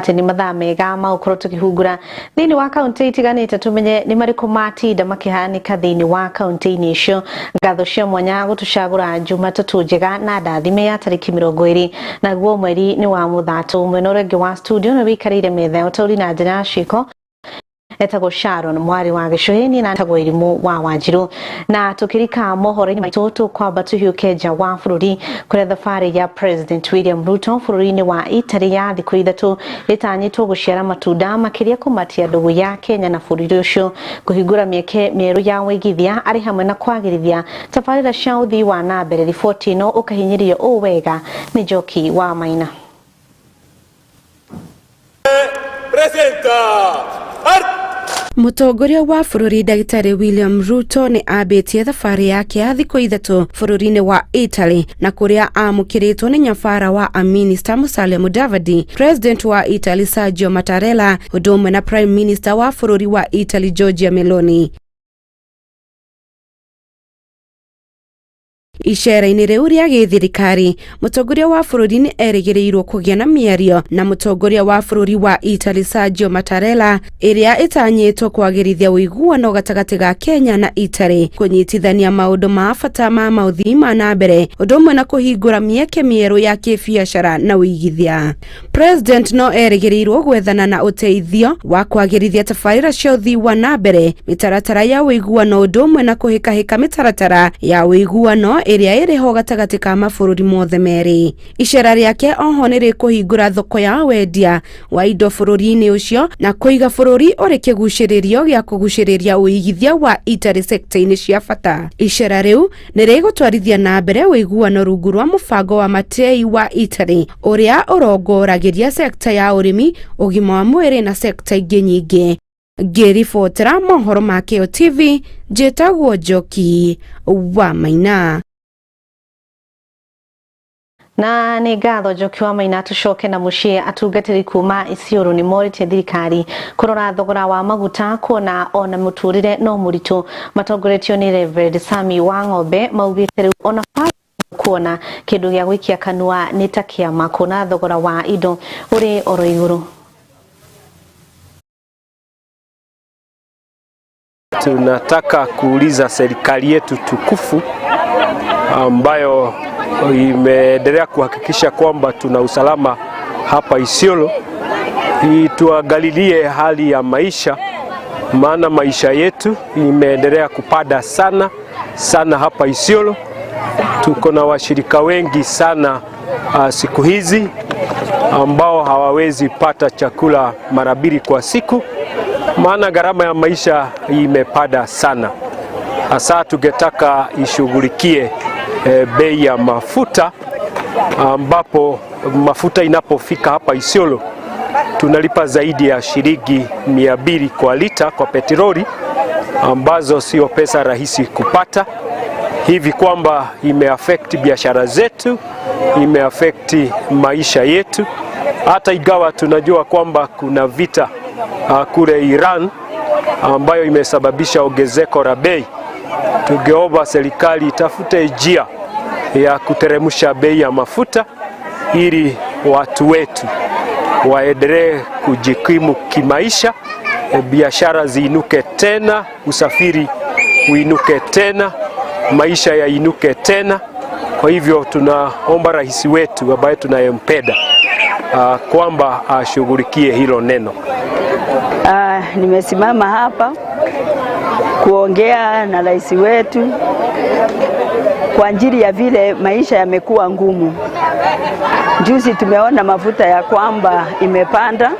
Atĩ nĩ mathaa mega ma gũkorwo tũkĩhungura thĩinĩ wa kaunti itiganĩte, tũmenye nĩ marĩkũ matinda makĩhanĩka thĩinĩ wa kaunti-inĩ icio. Ngatho cia mwanya gũtũcagũra Jumatatũ njega na ndathime ya tarĩki 20 naguo mweri nĩ wa Mũthatũ. Mwena ũrĩa ũngĩ wa studio nĩ wĩikarĩire metha ya ũtaũri na njĩra ya ciĩko etagwo Sharon mwari wa Gĩcũhĩ, na etagwo Irimũ wa Wanjiru. Na tukirika mohoro-inĩ maitũ, tũkwamba tũhiũke nja wa bũrũri, kũrĩa thabarĩ ya President William Ruto bũrũri-inĩ wa Italy ya thikũ 3 ĩtanyĩtwo gũciara matunda makĩria kũmatia ndũgũ ya Kenya na bũrũri ũcio, kũhingũra mĩeke mĩerũ ya ũigithia arĩ hamwe na kwagĩrithia tabarĩra cia ũthii wa na mbere. Riboti ĩno ũkahinyĩrĩrio ũũ wega nĩ Njoki wa Maina. Mũtongoria wa bũrũri Ndagĩtarĩ William Ruto nĩ ambĩtie thabarĩ yake ya thikũ 3 bũrũri-inĩ wa Italy, na kũrĩa amũkĩrĩtwo nĩ nyabara wa Minister Musalia Mudavadi, President wa Italy Sergio Mattarella, ũndũ ũmwe na Prime Minister wa bũrũri wa Italy Giorgia Meloni. Icera-inĩ rĩu rĩa gĩthirikari, mũtongoria wa bũrũri nĩ erĩgĩrĩirwo kũgĩa na mĩario na mũtongoria wa bũrũri wa Italy Sergio Mattarella, ĩrĩa ĩtanyĩtwo kwagĩrithia ũiguano gatagatĩ ga Kenya na Italy, kũnyitithania maũndũ ma bata ma maũthii ma na mbere, ũndũ ũmwe na kũhingũra mĩeke mĩerũ ya kĩbiacara na ũigithia. President no erĩgĩrĩirwo gwethana na ũteithio wa kwagĩrithia tabarĩra cia ũthii wa na mbere, mĩtaratara ya ũiguano, ũndũ ũmwe na kũhĩkahĩka mĩtaratara ya ũiguano ĩrĩa ĩrĩ ho gatagatĩ ka mabũrũri mothe merĩ. Icera rĩake oho nĩ rĩkũhingũra thoko ya wendia wa indo bũrũri-inĩ ũcio na kũiga bũrũri ũrĩ kĩgucĩrĩrio gĩa kũgucĩrĩria ũigithia wa Italy sekta-inĩ cia bata. Icera rĩu nĩ rĩgũtwarithia na mbere ũiguano rungu rwa mũbango wa Mattei wa Italy, ũrĩa ũrongoragĩria sekta ya ũrĩmi, ũgima wa mwĩrĩ na sekta ingĩ nyingĩ. Ngĩribotera mohoro ma Kĩo TV, njĩtagwo Njoki wa Maina. Na nĩ ngatho Njoki wa Maina. Tũcoke na mũciĩ. Atungatĩri kuma Isiolo nĩ morĩtie thirikari kũrora thogora wa maguta, kuona ona mũtũrĩre no mũritũ. Matongoretio nĩ Reverend Sami wa Ng'ombe, maugĩte rĩu ona kuona kĩndũ gĩa gũikia kanua nĩ ta kĩama, kuona thogora wa indo ũrĩ oro igũrũ. Tunataka kuuliza serikali yetu tukufu ambayo imeendelea kuhakikisha kwamba tuna usalama hapa Isiolo, ituangalilie hali ya maisha, maana maisha yetu imeendelea kupanda sana sana hapa Isiolo. Tuko na washirika wengi sana siku hizi ambao hawawezi pata chakula mara mbili kwa siku, maana gharama ya maisha imepanda sana. Hasa tungetaka ishughulikie bei ya mafuta, ambapo mafuta inapofika hapa Isiolo tunalipa zaidi ya shilingi 200 kwa lita kwa petroli, ambazo sio pesa rahisi kupata, hivi kwamba imeaffect biashara zetu, imeaffect maisha yetu, hata ingawa tunajua kwamba kuna vita kule Iran ambayo imesababisha ongezeko la bei. Tungeomba serikali itafute njia ya kuteremsha bei ya mafuta ili watu wetu waendelee kujikimu kimaisha, biashara ziinuke tena, usafiri uinuke tena, maisha yainuke tena. Kwa hivyo tunaomba rais wetu ambaye tunayempenda kwamba ashughulikie hilo neno. Nimesimama hapa kuongea na rais wetu kwa ajili ya vile maisha yamekuwa ngumu. Juzi tumeona mafuta ya kwamba imepanda,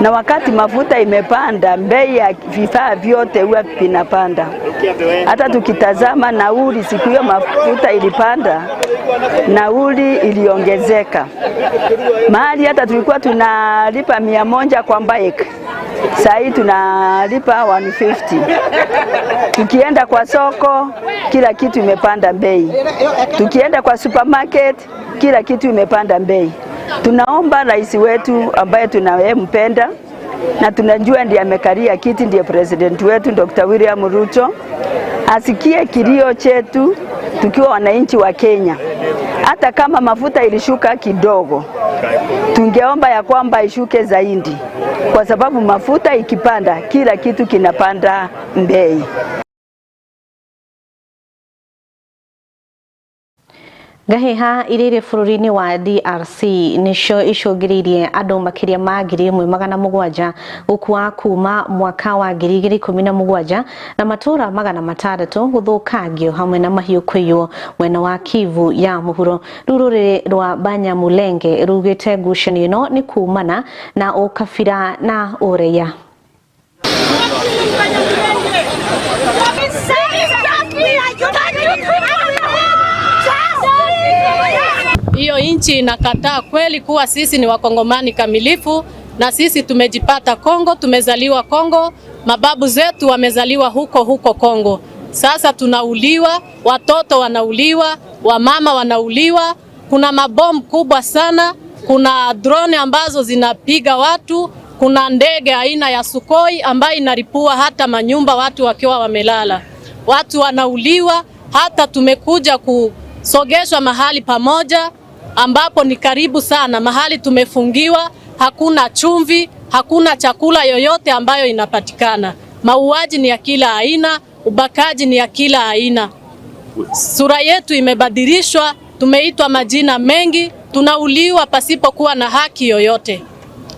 na wakati mafuta imepanda, bei ya vifaa vyote huwa vinapanda. Hata tukitazama nauli, siku hiyo mafuta ilipanda, nauli iliongezeka. Mahali hata tulikuwa tunalipa 100 kwa bike, saa hii tunalipa 150. Tukienda kwa soko, kila kitu imepanda bei. Tukienda kwa supermarket, kila kitu imepanda bei. Tunaomba rais wetu ambaye tunayempenda na tunajua ndiye amekalia kiti, ndiye president wetu Dr. William Ruto, asikie kilio chetu tukiwa wananchi wa Kenya, Hata kama mafuta ilishuka kidogo, tungeomba ya kwamba ishuke zaidi, kwa sababu mafuta ikipanda, kila kitu kinapanda bei. Ngahiha iria irĩ bũrũri-inĩ wa DRC nĩcio icũngĩrĩirie andũ makĩria ma 1700 gũkua kuma mwaka wa 2017 na matũra 600 gũthũkangio hamwe na mahiũ kũiywo mwena wa Kivu ya mũhuro. Rĩu rũrĩrĩ rwa Banyamulenge rugĩte ngucanio ĩno nĩ kumana na ũkabira na ũraiya. Hiyo nchi inakataa kweli kuwa sisi ni wakongomani kamilifu, na sisi tumejipata Kongo, tumezaliwa Kongo, mababu zetu wamezaliwa huko huko Kongo. Sasa tunauliwa, watoto wanauliwa, wamama wanauliwa, kuna mabomu kubwa sana, kuna drone ambazo zinapiga watu, kuna ndege aina ya Sukhoi ambayo inaripua hata manyumba watu wakiwa wamelala. Watu wanauliwa, hata tumekuja kusogeshwa mahali pamoja ambapo ni karibu sana, mahali tumefungiwa, hakuna chumvi, hakuna chakula yoyote ambayo inapatikana. Mauaji ni ya kila aina, ubakaji ni ya kila aina. Sura yetu imebadilishwa, tumeitwa majina mengi, tunauliwa pasipokuwa na haki yoyote.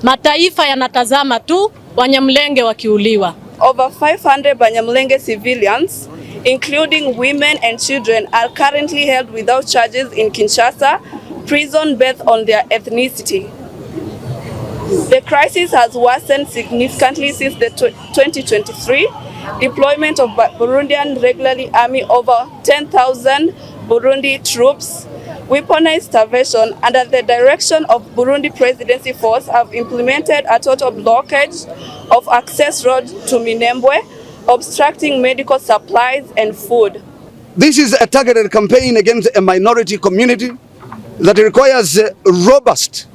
Mataifa yanatazama tu Wanyamulenge wakiuliwa. Over 500 Banyamulenge civilians, including women and children, are currently held without charges in Kinshasa prison based on their ethnicity. The crisis has worsened significantly since the 2023 deployment of Burundian regular army over 10,000 Burundi troops. Weaponized starvation under the direction of Burundi Presidency Force have implemented a total blockage of access road to Minembwe, obstructing medical supplies and food. This is a targeted campaign against a minority community that requires a robust,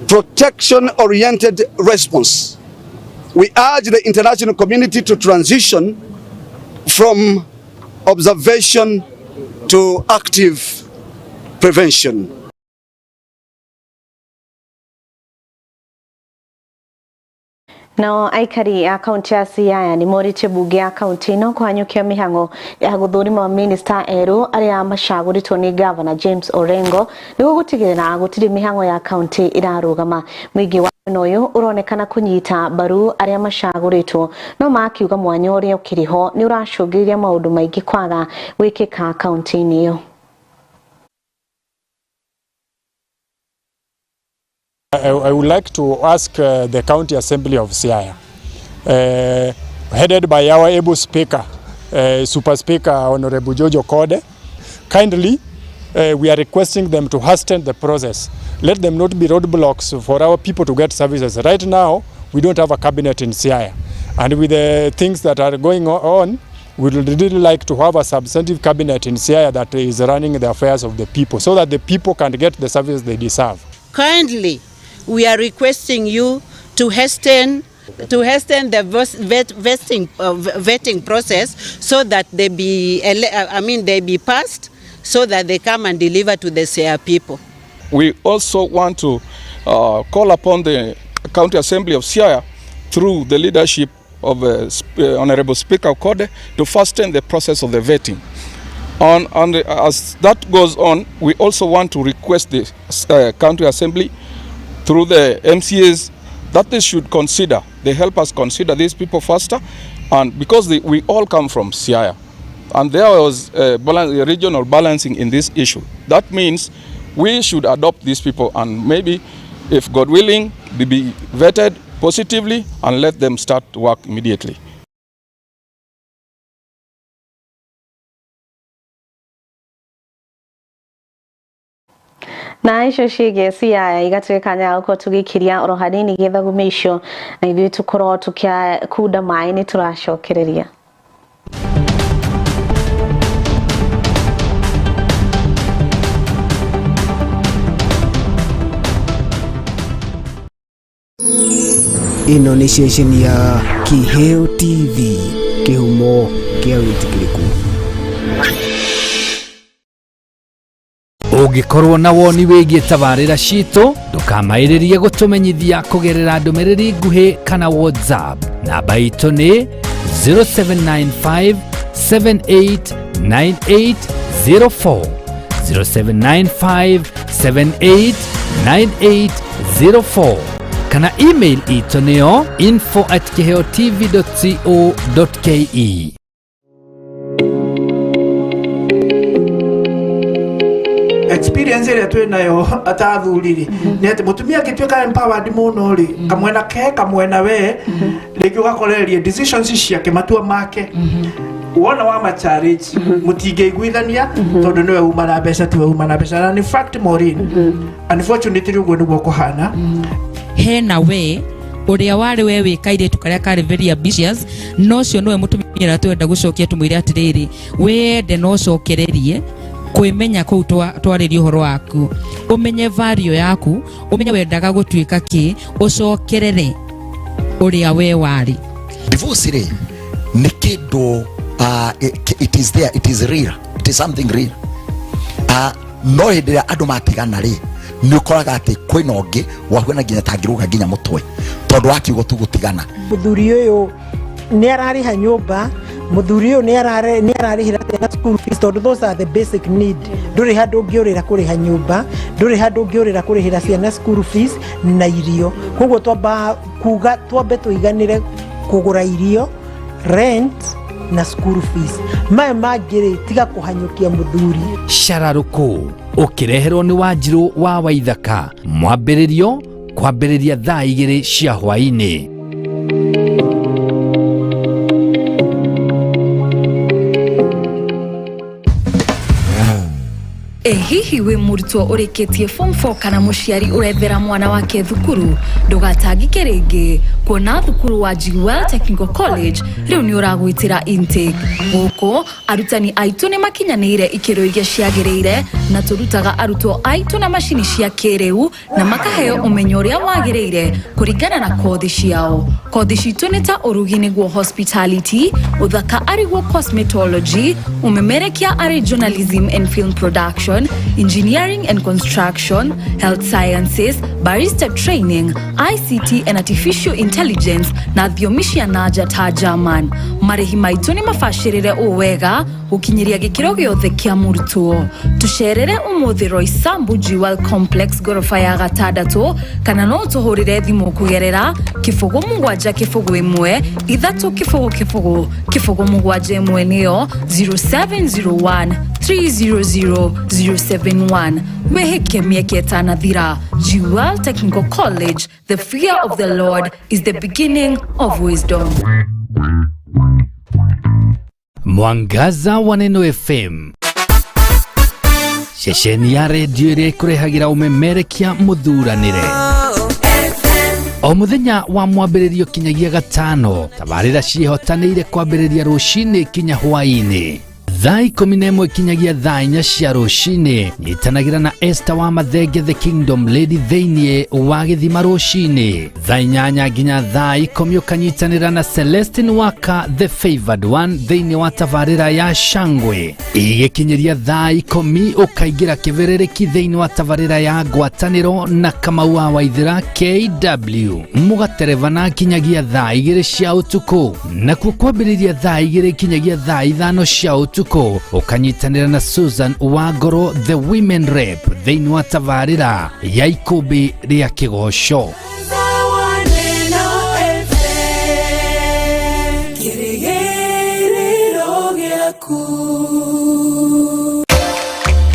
protection-oriented response. We urge the international community to transition from observation to active prevention. Nao aikari a kaunti ya Siaya nĩ morĩtie mbunge ya kaunti ĩno kũhanyũkia mĩhang'o ya gũthũrima mamĩnĩsta erũ arĩa macagũrĩtwo nĩ gavana James Orengo nĩguo gũtigĩrĩra gũtirĩ mĩhang'o ya kaunti ĩrarũgama. Mũingĩ wa mwena ũyũ ũronekana kũnyita mbaru arĩa macagũrĩtwo no makiuga mwanya ũrĩa ũkĩrĩ ho nĩ ũracũngĩrĩria maũndũ maingĩ kwaga gwĩkĩka kaunti-inĩ ĩyo. I would like to ask the County Assembly of Siaya, headed by our able speaker, Super Speaker Honorable Jojo Kode, kindly we are requesting them to hasten the process. Let them not be roadblocks for our people to get services. Right now, we don't have a cabinet in Siaya. And with the things that are going on, we would really like to have a substantive cabinet in Siaya that is running the affairs of the people so that the people can get the services they deserve. Kindly, we are requesting you to hasten the vetting process so that they be, they be passed so that they come and deliver to the Siaya people. We also want to call upon the County Assembly of Siaya through the leadership of Honorable Speaker Kode to fasten the process of the vetting. As that goes on, we also want to request the County Assembly through the MCAs that they should consider, they help us consider these people faster, and because we all come from Siaya, and there was a regional balancing in this issue. That means we should adopt these people and maybe, if God willing, they be vetted positively and let them start work immediately. Na icio ciĩgiĩ Siaya igatuĩka nya gũkorwo tũgĩkiria oro hanini gĩthagumĩ icio na ithuĩ tũkorwo tũkĩkunda maĩ nĩ tũracokereria. Ĩno nĩ ceceni ya Kiheo TV, kĩhumo kĩa wĩtĩkĩrĩku. Ũngĩkorwo na woni wĩgiĩ tabarĩra citũ, ndũkamaĩrĩrie gũtũmenyithia kũgerera ndũmĩrĩri nguhĩ kana WhatsApp. Namba itũ nĩ 0795 789804, 0795 789804, kana email itũ nĩyo info@kiheotv.co.ke. Experience ĩrĩa twĩ nayo ta athuri rĩ, nĩ atĩ mũtumia angĩtuĩka empowered mũno rĩ, kamwena ke kamwena we rĩngĩ ũgakorereria decisions ciake, matua make, wona wa ma challenge mũtingĩiguithania tondũ nĩwe uma na mbeca, tiwe uma na mbeca. Na in fact, Maureen, unfortunately ũguo nĩguo kũhana. Hena we ũrĩa warĩ we wĩ kairĩtu karĩa karĩ very ambitious, no ũcio nĩwe mũtumia ũrĩa twenda gũcokia, tũmwĩre atĩrĩrĩ, wende no ũcokererie kwĩmenya kũu twarĩria ũhoro waku, ũmenye value yaku, ũmenye wendaga gũtuĩka kĩ, ũcokerere ũrĩa we warĩ. Divorce rĩ, nĩ kĩndũ it is there, it is real, it is something real. No hĩndĩ ĩrĩa andũ matigana rĩ, nĩ ũkoraga atĩ kwĩna ũngĩ wahuana nginya tangĩrũga nginya mũtwe tondũ wa kiugo tu gũtigana. Mũthuri ũyũ nĩ ararĩha nyũmba, mũthuri ũyũ nĩ ararĩhĩra ciana school fees, tondũ those are the basic need. Ndũrĩ handũ ũngĩũrĩra kũrĩha nyũmba, ndũrĩ handũ ũngĩũrĩra kũrĩhĩra ciana school fees na irio. Koguo twamba kuga twambe tũiganĩre kũgũra irio, rent na school fees, maya mangĩ rĩ, tiga kũhanyũkia mũthuri. Cararũkũ ũkĩreherwo nĩ Wanjirũ wa Waithaka, mwambĩrĩrio kwambĩrĩria thaa 2 cia hwaĩ-inĩ. Ĩ hihi wĩ mũrutwo ũrĩkĩtie form 4 kana mũciari ũrethera mwana wake thukuru? Ndũgatangĩke rĩngĩ, kuona thukuru wa Jewel Technical College rĩu nĩ ũragwĩtĩra intake. Gũkũ arutani aitũ nĩ makinyanĩire ikĩro iria ciagĩrĩire, na tũrutaga arutwo aitũ na macini cia kĩrĩu na makaheo ũmenyo ũrĩa wagĩrĩire kũringana na kothi ciao. Kothi citũ nĩ ta ũrugi nĩguo hospitality, ũthaka arĩguo cosmetology, ũmemerekia arĩ journalism and film production, engineering and construction, health sciences, barista training, ICT and artificial intelligence na thiomi cia nanja ta German. Marĩhi maitũ nĩ mabacĩrĩre ũũ wega gũkinyĩria gĩkĩro gĩothe kĩa mũrutwo. Tũcerere ũmũthĩ Roysambu Jewel Complex, ngoroba ya gatandatũ, kana no ũtũhũrĩre thimũ kũgerera 070 1 3 0 0 0 0 7 1, nĩyo 0701 300 071. Wĩhĩke mĩeke ĩtanathira. Jewel Technical College, the fear of the Lord is the beginning of wisdom. Mwangaza wa Neno FM, ceceni ya redio ĩrĩa ĩkũrehagĩra ũmemerekia mũthuranĩre o mũthenya wa mwambĩrĩrio kinyagia gatano. Tabarĩra ciĩhotanĩire kwambĩrĩria rũcinĩ kinya hwaĩ-inĩ thaa 11 kinyagia thaa 4 cia rũcinĩ. Nyitanagĩra na Esther wa Mathenge, the Kingdom Lady, thĩinĩ wa gĩthima rũcinĩ thaa 8 nginya thaa 10. Ũkanyitanĩra na Celestine Waka, the Favored One, thĩinĩ wa tabarĩra ya Shangwe. Igĩkinyĩria thaa 10 ũkaingĩra kĩbĩrĩrĩki thĩinĩ wa tabarĩra ya Ngwatanĩro na Kamau wa Waithĩra KW, mũgaterebana kinyagia thaa 2 cia ũtukũ. Nakuo kwambĩrĩria thaa 2 kinyagia thaa 5 cia ũtukũ ũkanyitanĩra na Susan Wangoro, the Women Rep, thĩinĩ wa tabarĩra ya Ikũmbĩ rĩa Kĩgoco.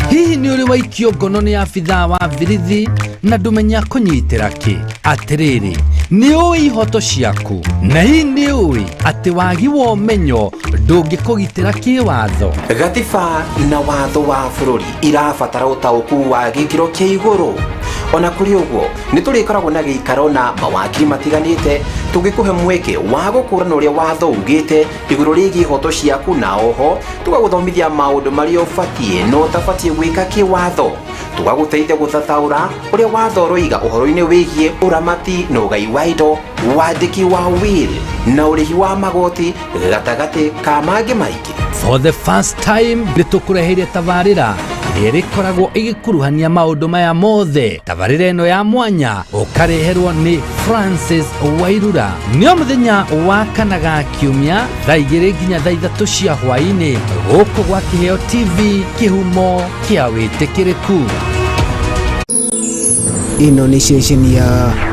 Hihi nĩ ũrĩ waikio ngono nĩ abithaa wa birithi na ndũmenya kũnyitĩra kĩ? Atĩrĩrĩ, nĩ ũĩ ihoto ciaku? Na hihi nĩ ũĩ atĩ wagi wa ũmenyo ndũngĩkũgitĩra kĩwatho? Gatiba na watho wa bũrũri irabatara ũtaũku wa gĩkĩro kĩa igũrũ. Ona kũrĩ ũguo, nĩ tũrĩkoragwo na gĩikaro na mawakiri matiganĩte, tũngĩkũhe mweke wa gũkũrana ũrĩa watho ugĩte igũrũ rĩgiĩ ihoto ciaku, na oho tũgagũthomithia maũndũ marĩa ũbatiĩ na ũtabatiĩ gwĩka kĩwatho, tũgagũteithia gũthathaũra ũrĩa watho ũroiga ũhoro-inĩ wĩgiĩ ũramati na ũgai wa indo, wandĩki wa will na ũrĩhi wa magoti, gatagatĩ ka mangĩ maingĩ. For the first time nĩ tũkũreheire tabarĩra Ĩrĩa ĩrĩkoragwo ĩgĩkuruhania maũndũ maya mothe. Tabarĩra ĩno ya mwanya ũkareherwo nĩ Francis Wairura nĩ o mũthenya wa kana ga kiumia thaa 2 nginya thaa 3 cia hwaĩ-inĩ gũkũ gwa Kĩheo TV, kĩhumo kĩa wĩtĩkĩrĩku. Ĩno nĩ ceceni ya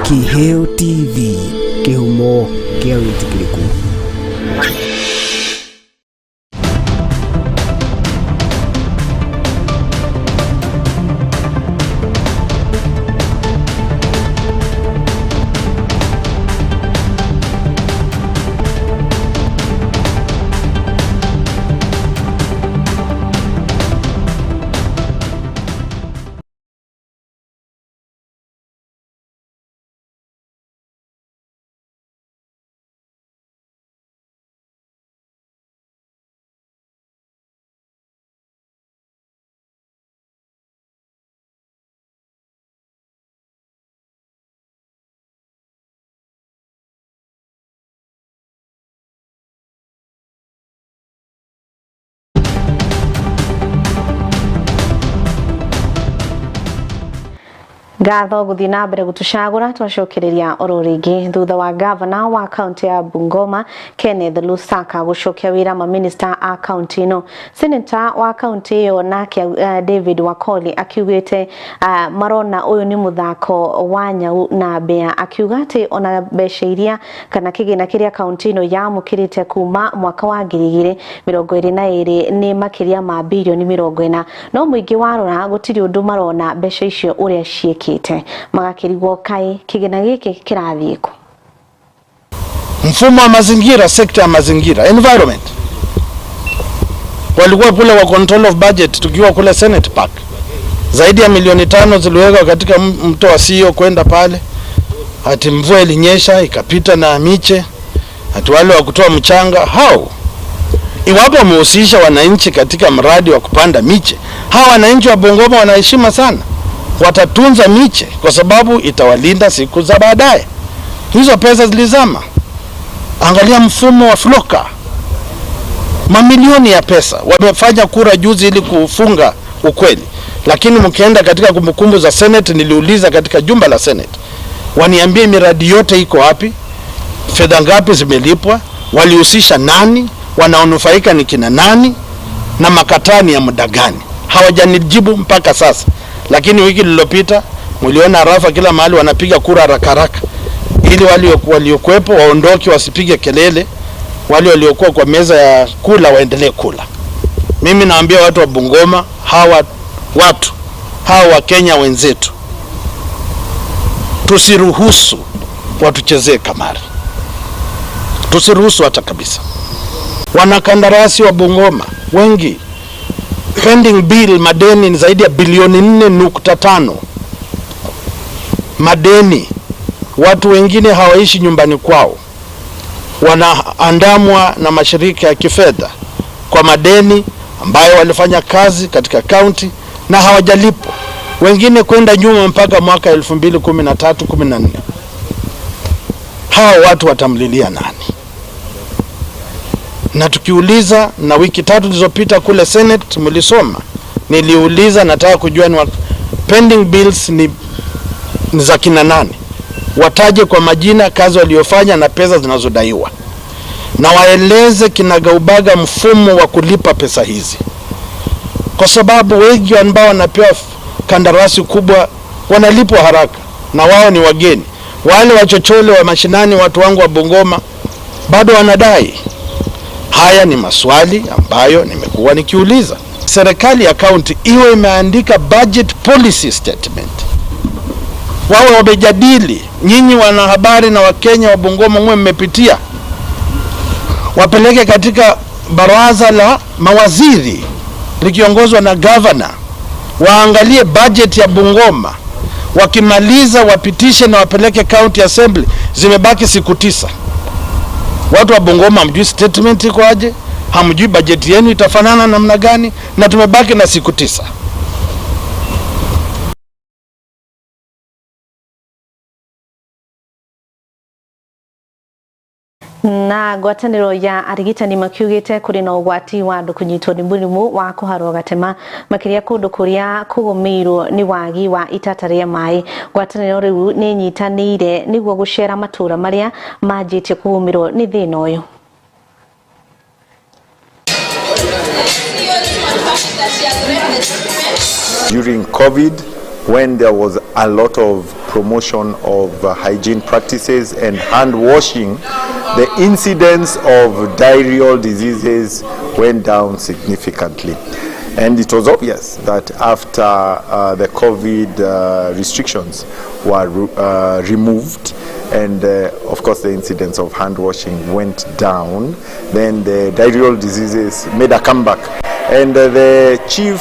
Kĩheo TV, kĩhumo kĩa wĩtĩkĩrĩku. Ngatho guthii na mbere gutucagura twacokereria oro ringi thutha wa gavana wa kaunti ya Bungoma Kenneth Lusaka gucokia wira maminista a kaunti ino. Senator wa kaunti iyo nake David Wakoli akiugite marona uyu ni muthako wa nyau na mbĩa, akiuga ati ona mbeca iria kana kigina kiria kaunti ino yamukirite kuma mwaka wa 2022 ni makiria ma bilioni 40, no muingi warora gutiri undu marona mbeca icio uria ciĩkĩte, magakĩrigwo kai kĩgĩna gĩkĩ kĩrathiĩ kũ. Mfumo wa mazingira, sekta ya mazingira, environment, walikuwa kule wa control of budget tukiwa kule Senate Park, zaidi ya milioni 5 ziliwekwa katika mto wa Sio kwenda pale, ati mvua ilinyesha ikapita na miche, ati wale wa kutoa mchanga hao. Iwapo wamehusisha wananchi katika mradi wa kupanda miche, hawa wananchi wa Bungoma wanaheshima sana, watatunza miche kwa sababu itawalinda siku za baadaye. Hizo pesa zilizama. Angalia mfumo wa Floka, mamilioni ya pesa. Wamefanya kura juzi ili kufunga ukweli, lakini mkienda katika kumbukumbu za Senate, niliuliza katika jumba la Senate waniambie miradi yote iko wapi, fedha ngapi zimelipwa, walihusisha nani, wanaonufaika ni kina nani, na makataa ni ya muda gani. Hawajanijibu mpaka sasa. Lakini wiki lililopita mliona rafa kila mahali wanapiga kura haraka haraka ili wale waliokuepo waondoke, wasipige kelele, wale waliokuwa kwa meza ya kula waendelee kula. Mimi naambia watu wa Bungoma, hawa watu hawa wa Kenya wenzetu, tusiruhusu watuchezee kamari, tusiruhusu hata kabisa. Wanakandarasi wa Bungoma wengi, pending bill, madeni ni zaidi ya bilioni 4.5 madeni. Watu wengine hawaishi nyumbani kwao, wanaandamwa na mashirika ya kifedha kwa madeni ambayo walifanya kazi katika county na hawajalipwa, wengine kwenda nyuma mpaka mwaka 2013 14. Hawa watu watamlilia nani? Na tukiuliza, na wiki 3 zilizopita kule Senate mlisoma, niliuliza nataka kujua ni pending bills ni za kina nani, wataje kwa majina kazi waliofanya na pesa zinazodaiwa, na waeleze kinagaubaga mfumo wa kulipa pesa hizi, kwa sababu wengi ambao wanapewa kandarasi kubwa wanalipwa haraka na wao ni wageni. Wale wachochole wa mashinani, watu wangu wa Bungoma bado wanadai. Haya ni maswali ambayo nimekuwa nikiuliza. Serikali ya county iwe imeandika budget policy statement, wawe wamejadili. Nyinyi wanahabari na Wakenya wa Bungoma mwe mmepitia, wapeleke katika baraza la mawaziri likiongozwa na governor, waangalie budget ya Bungoma. Wakimaliza wapitishe na wapeleke county assembly. Zimebaki siku 9. Watu wa Bungoma hamjui statement iko aje, hamjui budget yenu itafanana namna gani, na tumebaki na siku 9. Na ngwatanĩro ya arigitani makiugĩte kũrĩ na ũgwati wa andũ kũnyitwo nĩ mũrimũ wa kũharwo gatema makĩria kũndũ kũrĩa kũgũmĩirwo nĩ wagi wa itata rĩa maĩ. Ngwatanĩro rĩu nĩ ĩnyitanĩire nĩguo gũcera matũra marĩa manjĩtie kũgũmĩrwo nĩ thĩna ũyũ. During COVID, when there was a lot of promotion of hygiene practices and hand washing, the incidence of diarrheal diseases went down significantly. And it was obvious that after the COVID restrictions were removed, and of course the incidence of hand washing went down, then the diarrheal diseases made a comeback. And the chief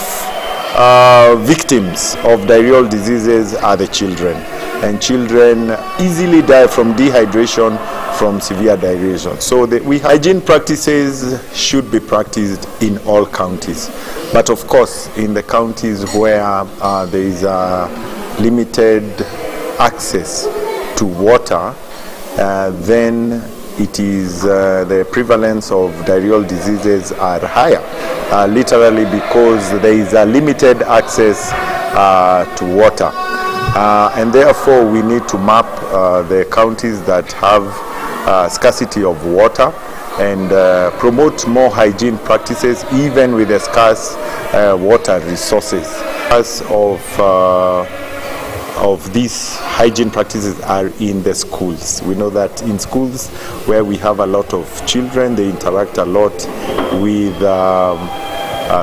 victims of diarrheal diseases are the children, and children easily die from dehydration, from severe diarrhea. So the hygiene practices should be practiced in all counties, but of course in the counties where there is a limited access to water, then it is the prevalence of diarrheal diseases are higher, literally because there is a limited access to water. And therefore we need to map the counties that have scarcity of water and promote more hygiene practices even with the scarce water resources. As of these hygiene practices are in the schools. We know that in schools where we have a lot of children, they interact a lot with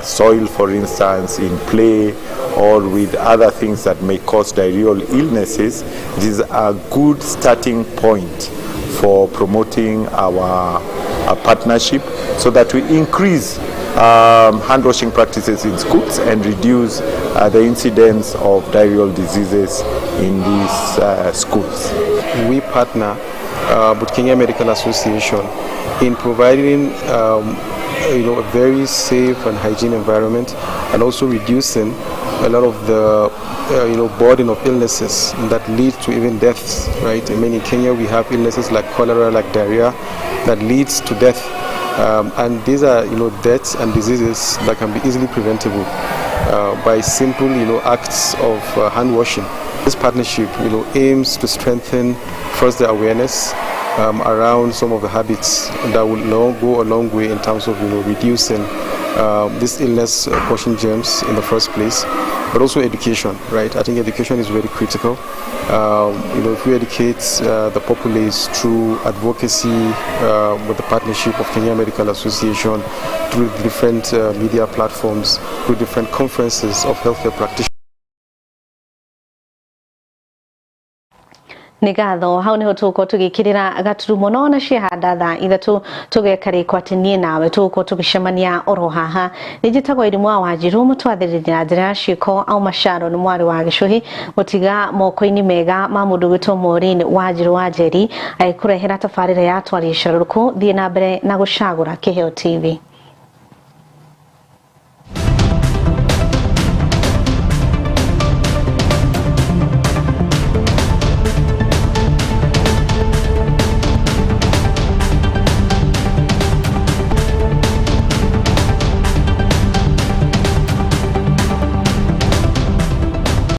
soil, for instance, in play, or with other things that may cause diarrheal illnesses. It is a good starting point for promoting our partnership so that we increase hand washing practices in schools and reduce the incidence of diarrheal diseases in these schools. We partner with Kenya Medical Association in providing a very safe and hygiene environment, and also reducing a lot of the burden of illnesses that lead to even deaths, right? I mean, in Kenya we have illnesses like cholera, like diarrhea, that leads to death. And these are, deaths and diseases that can be easily preventable by simple, acts of hand washing. This partnership, aims to strengthen first the awareness around some of the habits that will go a long way in terms of, reducing this illness causing germs in the first place, but also education, right? I think education is very critical. If we educate the populace through advocacy with the partnership of Kenya Medical Association, through different media platforms, through different conferences of healthcare practitioners. Nĩ ngatho hau niho tũgũkorwo tũgĩkĩrĩra gaturumo no na ciahanda thaa 3 tũgeka rĩko atĩ niĩ nawe tũgũkorwo tũgĩcemania oro haha. Nĩ njĩtagwo Irimũ wa Wanjiru mũtwathĩrĩria na njĩra ya ciĩko auma Sharon mwarĩ wa Gĩcũhĩ gũtiga moko-inĩ mega ma mũndũ gwĩtwo Maureen Wanjiru wa Njeri agĩkũrehera tabarĩra ya Twarie Carũrũkũ. Thiĩ na mbere na gũcagũra Kĩheo TV.